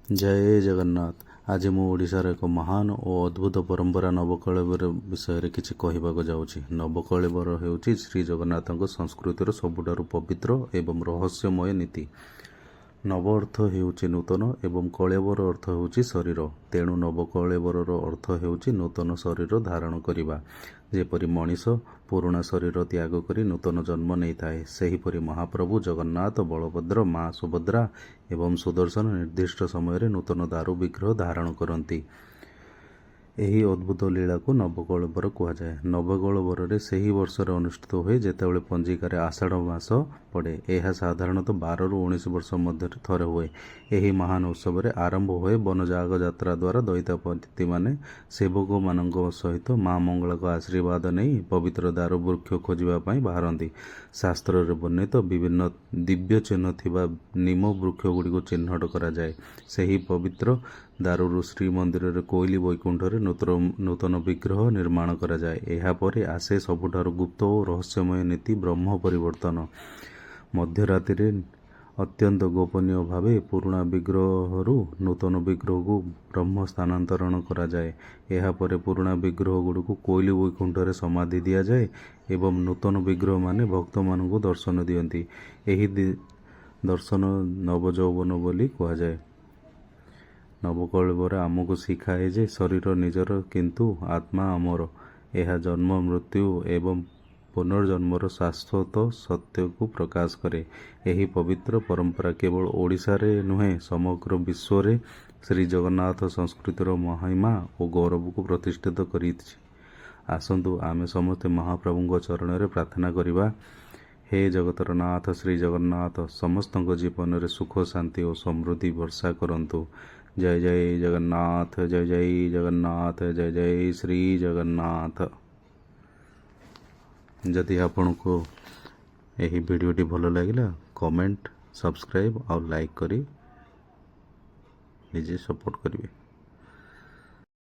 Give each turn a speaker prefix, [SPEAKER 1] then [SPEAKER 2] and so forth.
[SPEAKER 1] ଜୟ ଜଗନ୍ନାଥ। ଆଜି ମୁଁ ଓଡ଼ିଶାର ଏକ ମହାନ ଓ ଅଦ୍ଭୁତ ପରମ୍ପରା ନବକଳେବର ବିଷୟରେ କିଛି କହିବାକୁ ଯାଉଛି। ନବକଳେବର ହେଉଛି ଶ୍ରୀଜଗନ୍ନାଥଙ୍କ ସଂସ୍କୃତିର ସବୁଠାରୁ ପବିତ୍ର ଏବଂ ରହସ୍ୟମୟ ନୀତି। ନବ ଅର୍ଥ ହେଉଛି ନୂତନ ଏବଂ କଳେବର ଅର୍ଥ ହେଉଛି ଶରୀର। ତେଣୁ ନବକଳେବରର ଅର୍ଥ ହେଉଛି ନୂତନ ଶରୀର ଧାରଣ କରିବା। ଯେପରି ମଣିଷ ପୁରୁଣା ଶରୀର ତ୍ୟାଗ କରି ନୂତନ ଜନ୍ମ ନେଇଥାଏ, ସେହିପରି ମହାପ୍ରଭୁ ଜଗନ୍ନାଥ, ବଳଭଦ୍ର, ମା ସୁଭଦ୍ରା ଏବଂ ସୁଦର୍ଶନ ନିର୍ଦ୍ଦିଷ୍ଟ ସମୟରେ ନୂତନ ଦାରୁ ବିଗ୍ରହ ଧାରଣ କରନ୍ତି। ଏହି ଅଦ୍ଭୁତ ଲୀଳାକୁ ନବକଳେବର କୁହାଯାଏ। ନବକଳେବରରେ ସେହି ବର୍ଷରେ ଅନୁଷ୍ଠିତ ହୁଏ, ଯେତେବେଳେ ପଞ୍ଜିକାରେ ଆଷାଢ଼ ମାସ ପଡ଼େ। ଏହା ସାଧାରଣତଃ 12ରୁ 19 ବର୍ଷ ମଧ୍ୟରେ ଥରେ ହୁଏ। ଏହି ମହାନ ଉତ୍ସବରେ ଆରମ୍ଭ ହୁଏ ବନଯାଗ ଯାତ୍ରା ଦ୍ୱାରା। ଦଇତାପତିମାନେ ସେବକମାନଙ୍କ ସହିତ ମା ମଙ୍ଗଳାଙ୍କ ଆଶୀର୍ବାଦ ନେଇ ପବିତ୍ର ଦାରୁ ବୃକ୍ଷ ଖୋଜିବା ପାଇଁ ବାହାରନ୍ତି। ଶାସ୍ତ୍ରରେ ବର୍ଣ୍ଣିତ ବିଭିନ୍ନ ଦିବ୍ୟ ଚିହ୍ନ ଥିବା ନିମ ବୃକ୍ଷଗୁଡ଼ିକୁ ଚିହ୍ନଟ କରାଯାଏ। ସେହି ପବିତ୍ର ଦାରୁରୁ ଶ୍ରୀମନ୍ଦିରରେ କୋଇଲି ବୈକୁଣ୍ଠରେ ନୂତନ ବିଗ୍ରହ ନିର୍ମାଣ କରାଯାଏ। ଏହାପରେ ଆସେ ସବୁଠାରୁ ଗୁପ୍ତ ଓ ରହସ୍ୟମୟ ନୀତି, ବ୍ରହ୍ମ ପରିବର୍ତ୍ତନ। ମଧ୍ୟରାତ୍ରିରେ ଅତ୍ୟନ୍ତ ଗୋପନୀୟ ଭାବେ ପୁରୁଣା ବିଗ୍ରହରୁ ନୂତନ ବିଗ୍ରହକୁ ବ୍ରହ୍ମ ସ୍ଥାନାନ୍ତରଣ କରାଯାଏ। ଏହାପରେ ପୁରୁଣା ବିଗ୍ରହଗୁଡ଼ିକୁ କୋଇଲି ବୈକୁଣ୍ଠରେ ସମାଧି ଦିଆଯାଏ ଏବଂ ନୂତନ ବିଗ୍ରହମାନେ ଭକ୍ତମାନଙ୍କୁ ଦର୍ଶନ ଦିଅନ୍ତି। ଏହି ଦର୍ଶନ ନବଯୌବନ ବୋଲି କୁହାଯାଏ। ନବକଳେବର ଆମକୁ ଶିଖାଏ ଯେ ଶରୀର ନିଜର, କିନ୍ତୁ ଆତ୍ମା ଅମର। ଏହା ଜନ୍ମ, ମୃତ୍ୟୁ ଏବଂ ପୁନର୍ଜନ୍ମର ଶାଶ୍ୱତ ସତ୍ୟକୁ ପ୍ରକାଶ କରେ। ଏହି ପବିତ୍ର ପରମ୍ପରା କେବଳ ଓଡ଼ିଶାରେ ନୁହେଁ, ସମଗ୍ର ବିଶ୍ୱରେ ଶ୍ରୀଜଗନ୍ନାଥ ସଂସ୍କୃତିର ମହିମା ଓ ଗୌରବକୁ ପ୍ରତିଷ୍ଠିତ କରିଛି। ଆସନ୍ତୁ, ଆମେ ସମସ୍ତେ ମହାପ୍ରଭୁଙ୍କ ଚରଣରେ ପ୍ରାର୍ଥନା କରିବା, ହେ ଜଗତର ନାଥ ଶ୍ରୀ ଜଗନ୍ନାଥ, ସମସ୍ତଙ୍କ ଜୀବନରେ ସୁଖ, ଶାନ୍ତି ଓ ସମୃଦ୍ଧି ବର୍ଷା କରନ୍ତୁ। ଜୟ ଜୟ ଜଗନ୍ନାଥ, ଜୟ ଜୟ ଜଗନ୍ନାଥ, ଜୟ ଜୟ ଶ୍ରୀ ଜଗନ୍ନାଥ। ଯଦି ଆପଣଙ୍କୁ ଏହି ଭିଡ଼ିଓଟି ଭଲ ଲାଗିଲା, କମେଣ୍ଟ, ସବସ୍କ୍ରାଇବ୍ ଆଉ ଲାଇକ୍ କରି ନିଜେ ସପୋର୍ଟ କରିବେ।